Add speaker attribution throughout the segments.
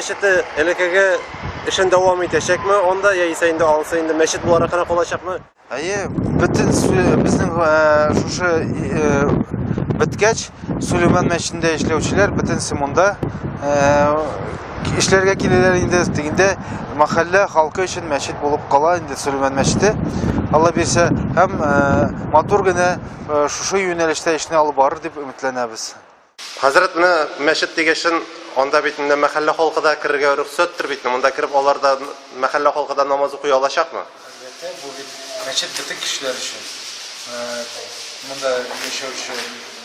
Speaker 1: мәчете элеккеге эшен дәвам итәчәкме анда, яисә инде анысы инде мәчет буларак кына калачакмы?
Speaker 2: Әйе, бөтен безнең шушы беткәч, Сөләйман мәчетендә эшләүчеләр бөтенесе монда эшләргә киләләр инде. Дигәндә мәхәллә халкы өчен мәчет булып кала инде Сөләйман мәчете. Алла бирсә, һәм матур гына шушы юнәлештә эшне алып барыр дип өметләнәбез.
Speaker 1: Хәзрәт, менә мәчет дигәчен, анда бит менә мәхәллә халкы да керергә рөхсәттер бит. Монда кереп алар да мәхәллә халкы да намаз укый алачакмы?
Speaker 2: Әлбәттә, бу бит мәчет бөтен кешеләр өчен. Монда яшәүче,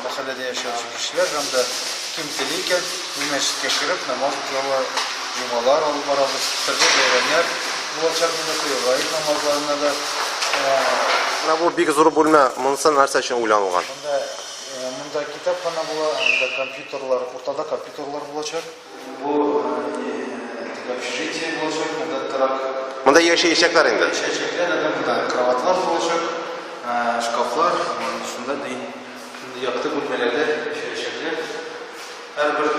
Speaker 2: мәхәлләдә яшәүче кешеләр һәм дә кем тели икән, бу мәчеткә кереп намаз укый ала, җомгалар алып барабыз, төрле бәйрәмнәр булачак монда, гает намазларына да.
Speaker 1: Менә бу бик зур бүлмә, монысы нәрсә өчен уйланылган?
Speaker 2: Монда Монда китапхана була, анда компьютерлар, уртада компьютерлар булачак. Бу общежитие булачак, монда торак.
Speaker 1: Монда яшәячәкләр инде.
Speaker 2: Яшәячәкләр, анда монда кроватьлар булачак, шкафлар, шунда ди, шундый якты бүлмәләрдә яшәячәкләр. Һәрбер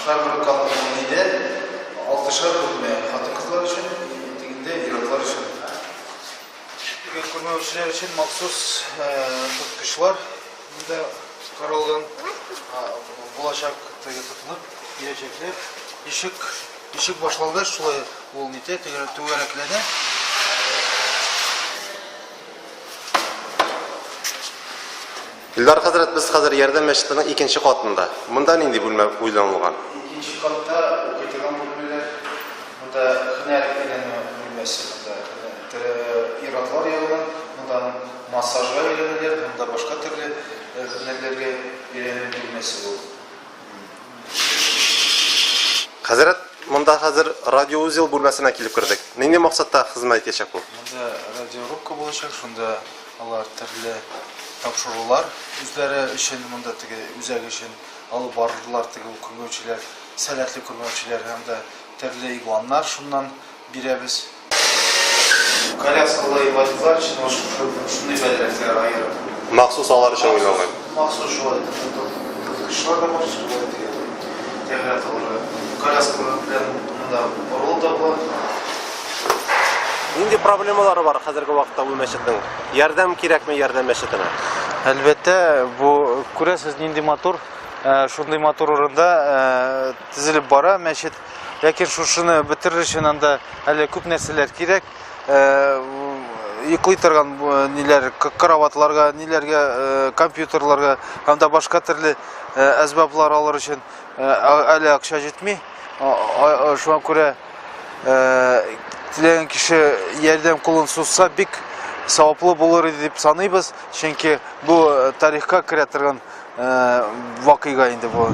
Speaker 2: һәрбер кат нидә алтышар бүлмә хатын-кызлар өчен, тегендә ир-атлар өчен. Күрмәүчеләр өчен махсус тоткычлар монда каралган булачак, теге тотынып киләчәкләр. Ишек ишек башлангач шулай ул нитә, түгәрәкләнә.
Speaker 1: Илдар хәзрәт, без хәзер Ярдәм мәчетенең икенче катында. Монда нинди бүлмә уйланылган?
Speaker 2: Икенче катта укый торган бүлмәләр. Монда һөнәр өйрәнү бүлмәсе, монда ир-атлар ягыннан, монда массажга өйрәнәләр, монда башка төрле һөнәрләргә өйрәнү бүлмәсе бу.
Speaker 1: Хәзрәт, монда хәзер радиоузел бүлмәсенә килеп кердек. Нинди максатта хезмәт итәчәк бу?
Speaker 2: Монда радиорубка булачак, шунда алар төрле тапшырулар үзләре өчен, монда теге үзәк өчен алып барырлар, теге күрмәүчеләр, сәләтле күрмәүчеләр һәм дә төрле игъланнар шуннан бирәбез. Коляскалы инвалидлар өчен шундый бәдрәфләр аерым.
Speaker 1: Махсус алар өчен уйланган.
Speaker 2: Махсус шулай тоткычлар да бар, шулай теге тәгәрәт алырга. Коляскалар белән монда борылып да була.
Speaker 1: Нинди проблемалары бар хәзерге вакытта бу мәчетнең? Ярдәм кирәкме Ярдәм мәчетенә?
Speaker 2: Әлбәттә, бу күрәсез нинди матур, шундый матур урында төзелеп бара мәчет. Ләкин шушыны бетерер өчен анда әле күп нәрсәләр кирәк. Йоклый торган ниләр, кроватьларга, ниләргә, компьютерларга һәм дә башка төрле әсбаплар алыр өчен әле акча җитми. Шуңа күрә теләгән кеше ярдәм кулын сузса, бик саваплы булыр иде дип саныйбыз. Чөнки бу тарихка керә торган вакыйга инде бу.